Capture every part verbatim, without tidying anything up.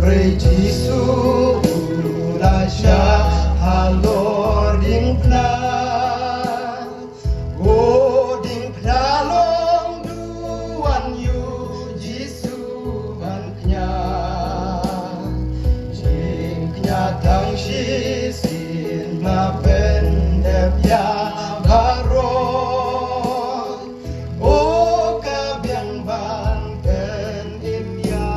Hynrei Jisu u la shah halor diengphna. Ko diengphna long, duwan ïa u Jisu ban kñia. Jingkñia tang shisien la pyndep ïa baroh. O ka biang ban pynim ïa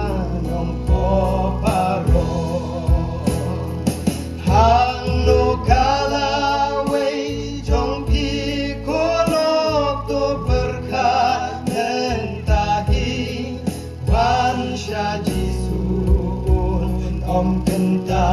nongpop baroh. Hangno ka lawei jong phi, ko lok to pyrkhat mynta hi. Wan sha Jisu, un ym kynta.